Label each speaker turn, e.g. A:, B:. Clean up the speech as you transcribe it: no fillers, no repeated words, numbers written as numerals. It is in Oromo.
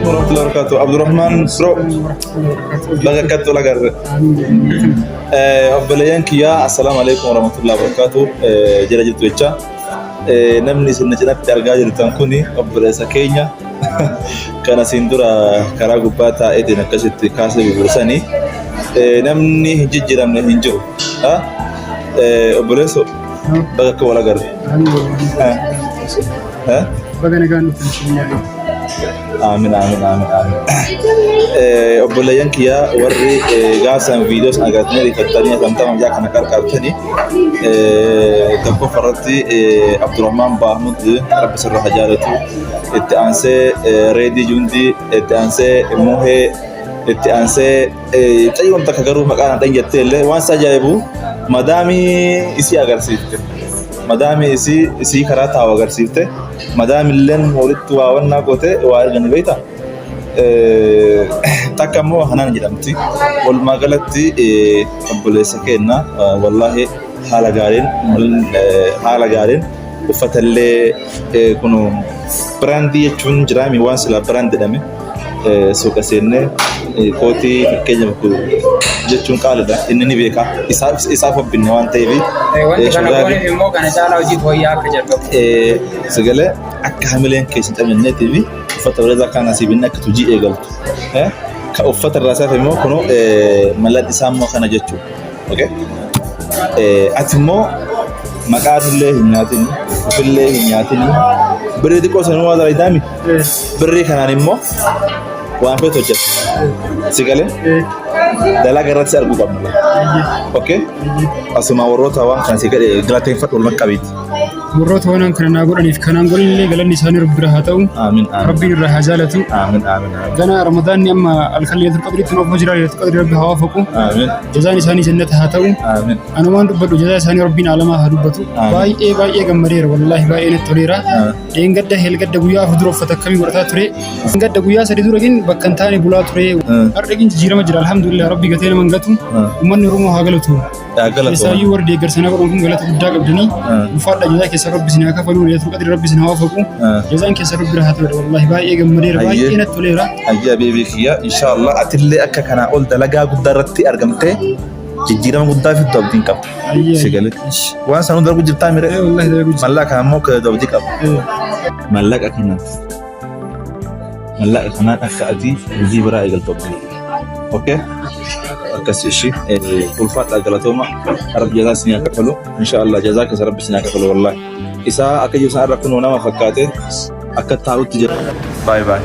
A: Warahmatullahi wabarakatuh. Abdurrahman bro, baga akkatti wal agarre. Obboleeyyan kiyyaa, assalaamu alaikum warahmatullahi wabarakatuh. Jira jirtu jecha. Namni isin cinatti argaa jirtan kuni obboleessa keenya kan asiin dura karaa gubbaa taa'eetiin akkasitti kaasee gurgursanii namni hin jijjiiramne hin jiru. Obboleesso, baga akka wal agarre.
B: Baga nagaan dhuftan isin yaade.
A: Aamin, aamin, aamin, aamin. Obboleeyyan kiyyaa, warri gaafsan viidiyoo sana agartanii rifattanii asamtama ijaa kana qarqartanii, tokkoffaa irratti Abdurrahman Baahmud, Rabbi sirra haa jaalatu. Itti aansee Reedii Jundii, itti aansee Muhee, itti aansee xayyoon takka garuu maqaan hadhan jettee illee waan isa ajaa'ibu madaamii isii agarsiifte. Madaamii isii karaa taa'u agarsiifte. Madaamilleen walitti waa wannaa goote waa argani beektaa? Takka immoo Hanaan jedhamti. Walumaa galatti obboleessa keenya wallaahi haala gaariin uffata illee kun brand jechuun jiraami, waan silaa brand jedhame suuqa seennee kootii fakkeenyaaf jechuun qaalidha. Inni ni beeka. Isaaf hobbinne waan ta'eef.
C: Wanti kana gooneef immoo kana caalaa hojii fooyya'aa akka jalqabu.
A: Sagalee akka hamileen keessa hin cabinneetii fi uffata bareedaa kan asii binne akka hojii eegaltu. Ka uffata irraa isaaf immoo kunoo mallatni isaa immoo kana jechuudha. Okay? Ati immoo maqaa illee hin nyaatin, ofillee hin nyaatin, birrii xiqqoo sanuu waa dalagidaami. Birrii kanaan immoo waan feetu hojjeta. Si galee dalaga irratti si arguu qabna. Okay? Asuma warroota waan kana si gadhe galateeffadhu, walumaa qabiiti.
B: Warroota waan kana naa godhaniif kanaan godhan illee galanni isaanii Rabbi bira haa ta'u.
A: Aamin, aamin.
B: Rabbiin irraa haa jaalatu.
A: Aamin, aamin, aamin.
B: Gana Ramadaanni amma halkan Leelatul Qadriitti nuuf jira, Leelatul Qadri Rabbi haa waafaqu.
A: Aamin.
B: Jazaan isaanii jannata haa ta'u.
A: Aamin.
B: Anumaan dubbadhu, jazaa isaanii Rabbiin alamaa haa dubbatu.
A: Aamin.
B: Baay'ee baay'ee gammadeera, wallaahi baay'ee natti toleera. Dheengadda helgadda guyyaa 4 dura uffata akkamii godhataa ture. Dheengadda guyyaa 3 dura gin bakka hin taane bulaa ture. Har'a gin jijjiirama jira, alhamdulillah, Rabbi gatee nama hin gatu. Uummanni Oromoo haa galatu.
A: Yaa galatooma.
B: Keessaayyuu warri deeggarsa na godhan kun galata guddaa qabdanii. Ulfaadha, jazaa keessa Rabbi isin haa kafalu, Leelatul Qadri Rabbi isin haa waafaqu. Jazaan keessa Rabbi bira haa ta'u, wallaahi baay'ee gammadeera, baay'ee natti toleera.
A: Hayya beebii kiyya, inshallah atillee akka kanaa ol dalagaa guddaa irratti argamtee jijjiirama guddaa fiddu abdiin qaba.
B: Hayyee.
A: Si galee. Waan sanuu darbu jirtaa mire?
B: Eh, wallaahi dalagu jira.
A: Mallaqa kana immoo akka abdii qaba. Mallaqa kanaan mallaqa kanaan akka ati hojii biraa eegaltu abdii qaba. Okay? Akkas ishii ulfaadha, galatooma, Rabbi jazaa isin haa kafalu, inshallah jazaa keessa Rabbi isin haa kafalu, wallahi. Isaa akka jiru sana irra kunoo nama fakkaate akka taa'utti jira. Bye bye.